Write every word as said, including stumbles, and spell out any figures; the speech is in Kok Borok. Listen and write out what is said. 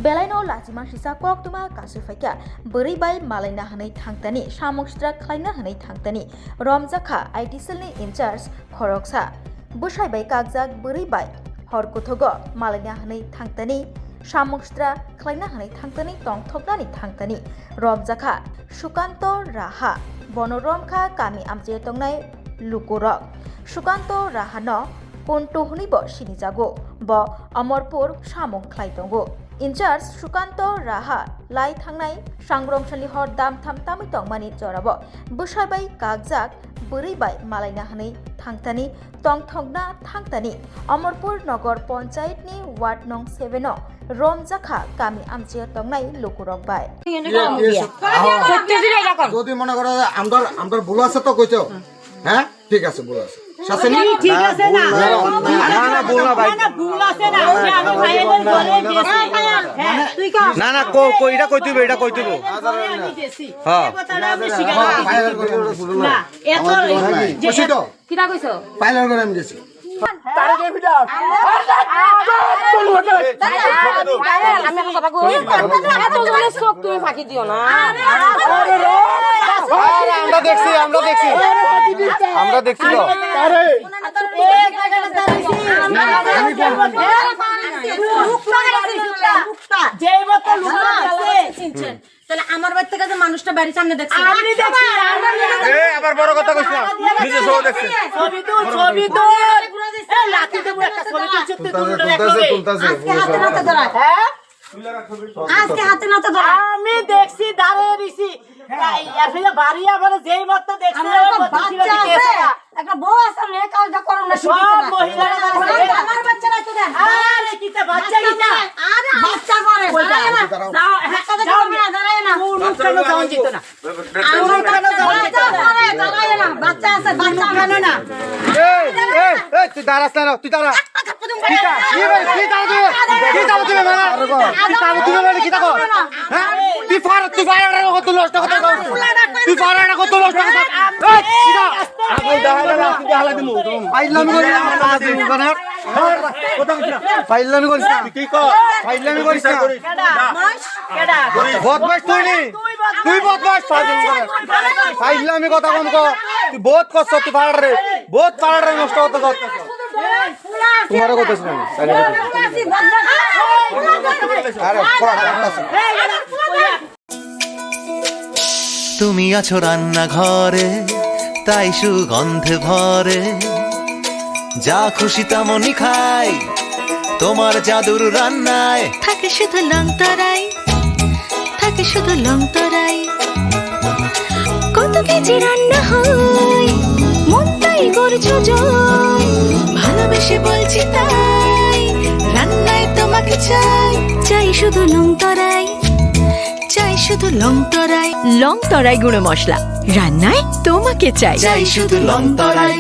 Belaino lachima sisa koktwma kasui phaikha, bwrwi bai malaina hwnwi thangtani, samung sitra khlaina hwnwi thangtani, romjakha I T cell ni in charge khoroksa. Bwsai bai kakjak bwrwi bai hor kuthogo malaina hwnwi thangtani, samung sitra khlaina hwnwi thangtani, tongthoknani thangtani romjakha Sukanto Raha. Bono romkha kami amchaio tongnai lukurok. Sukanto Rahano Kuntu hwnwibo sinijago. Bo Amarpur samung khlai tongo. In charge Sukanto Raha lai thangnai sangromsani hor damtham tamwi tongmani jorao bwsai bai kakjak bwrwi bai malaina hwnwi thangtani, tongthokna thangtani Amarpur Nogor Panchayat ni ward nong seven o romjakha kami amchaio tongnai lukurok bai. ইয়ে, ইয়ে, আহো। সত্যি দিলে এরকম। যদি মনে করো যে আমরার, আমরার ভুল আছে তো কইছো, হ্যাঁ, ঠিক আছে, ভুল আছে। শাসন না, ঠিক আছে না। না, না, ভুল না ভাই। না, না, ভুল আছে না। যে আমি ভাইয়ের ঘরে গেছি। হ্যাঁ, তুই কর। না, না, কো, কো, এটা কই তুইবো, এটা কই তুইবো। আমি গেছি। হ্যাঁ। এই কথাটা আমি স্বীকার করছি। না, এত আমার ভুল নাই। যে বুঝছি তো? কিতা কইছো? পাইলার ঘরে আমি গেছি। তারে কে ফিটা? আমি এখন কথা কই। এত জনের চোখ তুমি ফাঁকি দিও না। আরে আমরা দেখছি, আমরা দেখছি। আমরা দেখছি তো। আরে। যে মতো লোক আছে। তাহলে আমার বাড়ি থেকে যে মানুষটা বাড়ির সামনে দেখছে। আমি দেখছি, আমরা নিজে এ, আবার বড় কথা কইছ না। নিজে সব দেখছে। ছবি তুল, ছবি তুল। এ, লাঠি দেবো একটা ছবি তুলছে, তুই তুলতাছে, তুলতাছে, তুলতাছে, আজকে হাতে নাতে ধরা। হ্যাঁ? আজকে হাতে নাতে ধরা। আমি দেখছি, দাঁড়িয়ে রইছি। এই, আসলে বাড়ি আবার যেই মাত্র দেখছে, আমরা একটা বলছি, বাচ্চা ঠিক আছে আছে। না। একটা বউ আছে, মেয়ে কাজটা করো না, সব শিখিতে না। মহিলারা আছে। ওরা আমার বাচ্চা না, তোদের। আরে, কিতা বাচ্চা, কিতা? আরে, বাচ্চা করে, কই দাঁড়ায় না। যাও, যাও, বাচ্চা তো যাও, যাও না, দাঁড়ায় না। কোন অনুষ্ঠানে যাওয়া যেত না? আমার বাচ্চা করে, দাঁড়ায় না। বাচ্চা আছে, বাচ্চা কেন না? এই, এই, এই, তুই দাঁড়াস না, তুই দাঁড়া। একটা থাপ্পড় দিব। কিতা? কি বে? কি দাঁড়া তুই? কি দাঁড়া তুই, মানে? কি দাঁড়া তুই, মানে? কিতা কর? হ্যাঁ? তুই পার, তুই পার, এটা কত নষ্ট কথা কর। তুই পার, এটা কত নষ্ট কথা। এই, কিতা? আগুন দেখাইলে না, তুই দেখাইলে দিমু। পাইলাম করে, পাইলাম করিস না। তুই কি কর? পাইলামি করিস না। কেডা? বদমাশ তুই নি? তুই বদমাশ, পাইলামি করিস না। পাইলামি কথা কম কর। তুই বহুত কষ্ট, তুই পাড়ার রে। বহুত পাড়ার রে নষ্ট করতে কর। তোমারও কথা শুনে। আরে, পড়া, পড়া। তুমি আছো রান্নাঘরে, তাই সুগন্ধে ভরে। যা খুশি তেমনই খাই, তোমার জাদুর রান্নায়। থাকে শুধু লং তরাই, থাকে শুধু লং তরাই। কত কেজি রান্না হয়, মনটাই করছো জয়। ভালোবেসে বলছি তাই, রান্নায় তোমাকে চাই। চাই শুধু লং তরাই, চাই শুধু লং তরাই। লং তরাই গুঁড়ো মশলা, রান্নায় তোমাকে চাই। চাই শুধু লং তরাই।